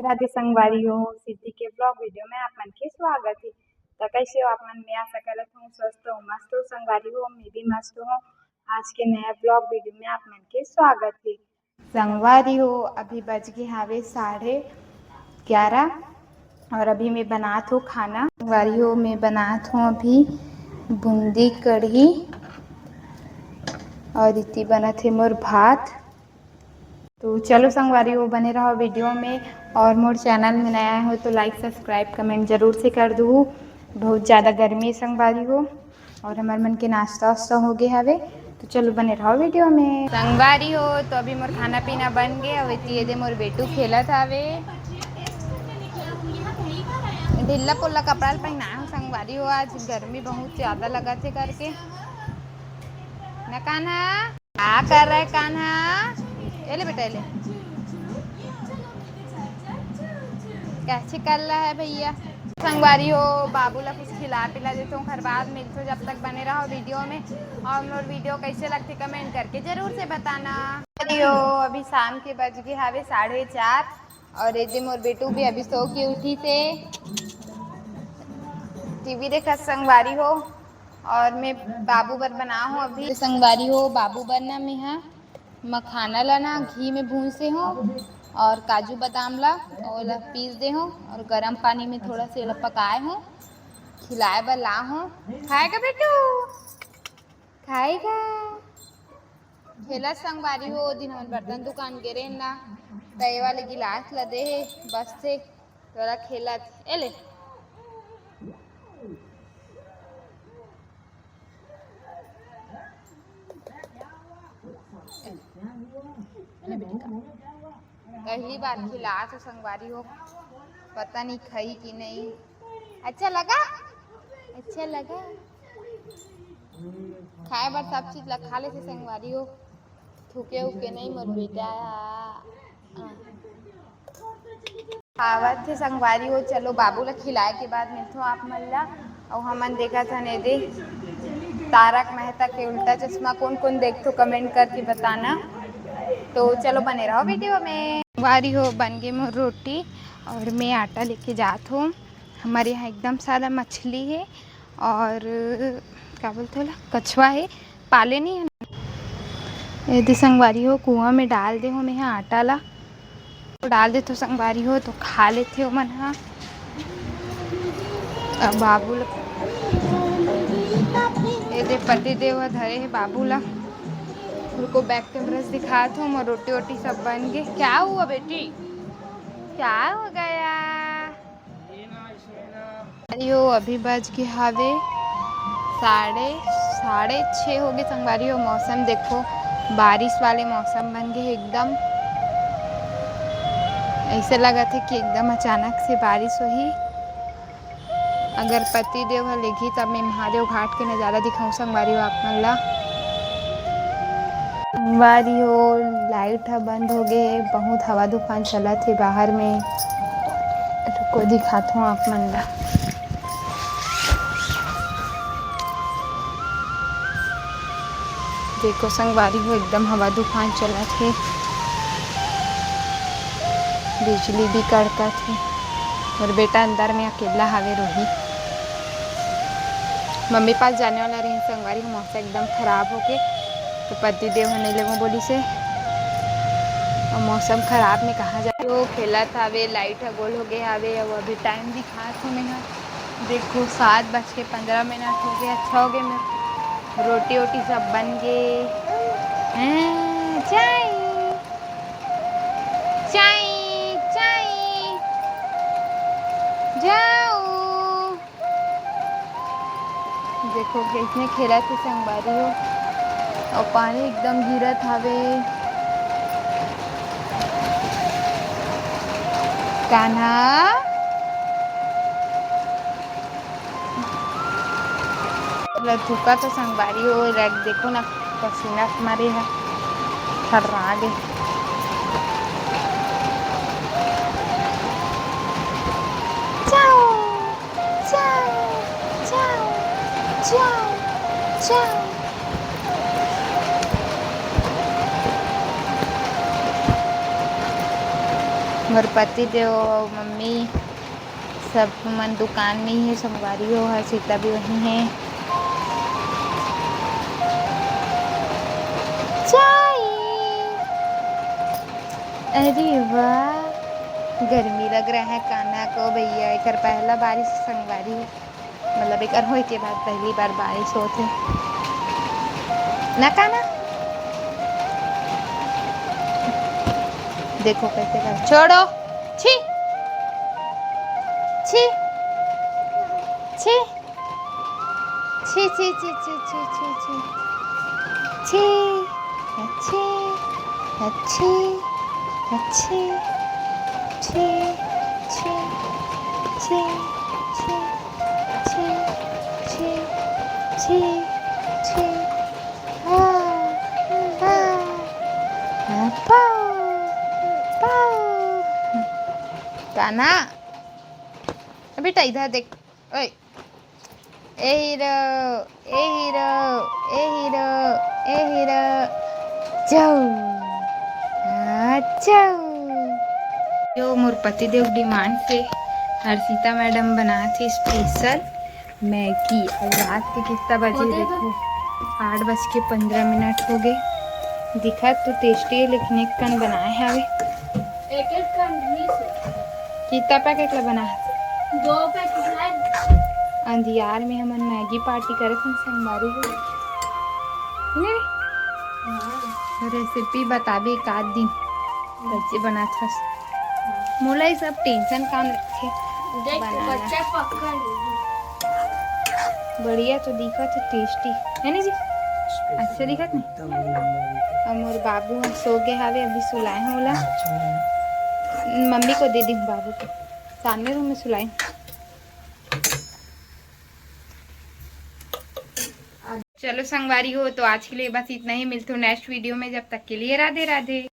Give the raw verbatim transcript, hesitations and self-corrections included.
राधे संगवारी हो, सिद्धि के vlog video में आप मन के स्वागत हे। त कैसे हो आप मन? मैं आशा करत हूँ स्वस्थ हो, मस्त हो संगवारी हो। मैं भी मस्त हूँ। आज के नया vlog video में आप मन के स्वागत हे। संगवारी हो, अभी बज गे हावे साढ़े ग्यारह और अभी मैं बनात हूँ खाना। संगवारी हो, मैं बनात हूँ अभी बूंदी कढ़ी और इति बनत हे मोर भात। तो चलो संगवारी हो, बने रहो video में और मोर channel में नया हो तो like, subscribe, comment जरूर से कर दू। बहुत ज़्यादा गर्मी हे संगवारी हो और हमर मन के नाश्ता वास्ता हो गे हवे। तो चलो बने रहो video में। संगवारी हो, तो अभी मोर खाना पीना बन गे। अब इति ये दे मोर बेटू खेलत हवे, ढिल्ला पोल्ला कपड़ा ल पहिना हो संगवारी हो, आज गर्मी बहुत ज़्यादा लगत हे करके। ना कान्हा, का कर रहा है कान्हा? ये ले बेटा, ये ले। कैसे कर रहा है भैया? संगवारी हो, बाबू ला कुछ खिला पिला देते हो, ओखर बाद मिलते हो। जब तक बने रहो video में। और मोर video कैसे लगते comment करके जरूर से बताना। संगवारी हो, अभी शाम के बज गे हावे साढ़े चार और ये दे मोर बेटू भी अभी सो के उठी से टीवी देखत संगवारी हो। और मैं बाबू बर बना हूँ अभी। संगवारी हो, बाबू बर ना मैं हा मखाना ला ना घी में भूंसे हूँ और काजू बादाम ला, ओला पीस दे हूँ और गरम पानी में थोड़ा से ओला पकाए हूँ, खिलाए बर ला हूँ। खाएगा बेटू? खाएगा? खेलत संगवारी हो, ओ दिन हमन बर्तन दुकान गे रेन ना, त ये वाले गिलास ला दे हे, बस से तोला खेलत। ए ले। ए ले बेटा। पहली बार खिलात हो संगवारी हो, पता नहीं खाई कि नहीं। अच्छा लगा? अच्छा लगा? खाए बर सब चीज ला खा लेथे संगवारी हो, थूके उके नहीं मोर बेटा। खावत हे संगवारी हो। चलो बाबू ला खिलाए के बाद मिलथो आप मन ला। अउ हमन देखत हन एदे तारक मेहता के उल्टा चश्मा। कौन कौन देखथो comment करके बताना। तो चलो बने रहो video में। संगवारी हो, बन गे मोर रोटी और मैं आटा लेके जात हूँ। हमारे यहाँ एकदम सारा मछली है और का बोलते होला, कछुआ है, पाले नहीं है। एदे संगवारी हो, कुआं में डाल दे हो मैं हा आटा ला, तो डाल दे तो संगवारी हो तो खा लेथे ओमन हा। अब बाबू ला, एदे पति देव हा धरे हे बाबू ला। उनको back camera से दिखात हूँ, मोर रोटी वोटी सब बन गे। क्या हुआ बेटी, क्या हो गया? अरे ओ, अभी बज गे हावे साढ़े, साढ़े छः हो गे संगवारी हो। मौसम देखो, बारिश वाले मौसम बन गे हे एकदम। ऐसे लगत हे कि एकदम अचानक से बारिश होही। अगर पति देव ह लेगही, तब मैं महादेव घाट के नजारा दिखाऊं संगवारी हो आप मन ला। संगवारी हो, light ह बंद हो गे हे, बहुत हवा तूफान चलत हे बाहर में। रुको, दिखात हूँ आप मन ला। देखो संगवारी हो, एकदम हवा तूफान चलत हे, बिजली भी कड़कत हे। मोर बेटा अंदर में अकेला हावे, रोही। मम्मी पास जाने वाला रहिन संगवारी हो, मौसम एकदम खराब होके, तो पति देव ह नहीं लेगो बोलिस हे। और मौसम खराब में कहाँ जाए? वो खेलत हावे, light ह गोल हो गए हावे। अब अभी time दिखात हूँ मैं ह, देखो सात बज के पंद्रह मिनट हो गए। अच्छा हो गए, मैं रोटी वोटी सब बन गए। हैं, चाय, चाय, चाय, जाओ। देखो, कइसने खेलत हे संगवारी हो, अउ पानी एकदम गिरत हावे। कान्हा, ला थूका तो संगवारी हो, रख देखो ना, पसीना मारे हे, थर्रा गे। जाओ। चाओ, चाओ, चाओ, चाओ। मोर पति देव अउ मम्मी सब मन दुकान में ही हे, संगवारी हो, हर्षिता भी वहीं हे। चाय। अरे वाह, गर्मी लग रहा है कान्हा को भैया, एकर पहला बारिश संगवारी हो। मतलब एकर होए के बाद पहली बार बारिश होत हे ना कान्हा। देखो कैसे कर, छोड़ो। छी। छी। छी, छी, छी। छी। अच्छी। अच्छी। अच्छी। छी। छी। छी। छी। छी। छी। छी। आ। आ। आ। पाओ। पाओ। कान्हा। बेटा, इधर देख। ओए। ए हीरो, ए हीरो, ए हीरो, ए हीरो। जाओ। आ, जाओ। जो मोर पति देव डिमांड से हर्षिता मैडम बनात हे स्पेशल मैगी। अउ रात के कितना बजे? देखो, आठ बज के पंद्रह मिनट हो गए। दिखत तो टेस्टी हे, लेकिन एक कन बनाए हवे। एक एक कन नहीं से। कितना पैकेट ला बना? दो पैकेट है। अंधियार में हमन मैगी पार्टी करत हन संगवारी हो। नहीं? हाँ। रेसिपी बताबे एक आध दिन, कैसे बनात हस। मोला ये सब टेंशन काम रखे देख, बनाना। बच्चा पक्का नहीं। बढ़िया तो दिखत हे, टेस्टी है ना जी? अच्छा दिखत नहीं? एकदम एक नंबर दिखत। अब मोर बाबू ह सो गए हवे, अभी सुलाए हूँ ओला। अच्छा। मम्मी को दे दी हूँ बाबू को, सामने रूम में सुलाई। चलो संगवारी हो, तो आज के लिए बस इतना ही। मिलते हो नेक्स्ट वीडियो में, जब तक के लिए राधे राधे।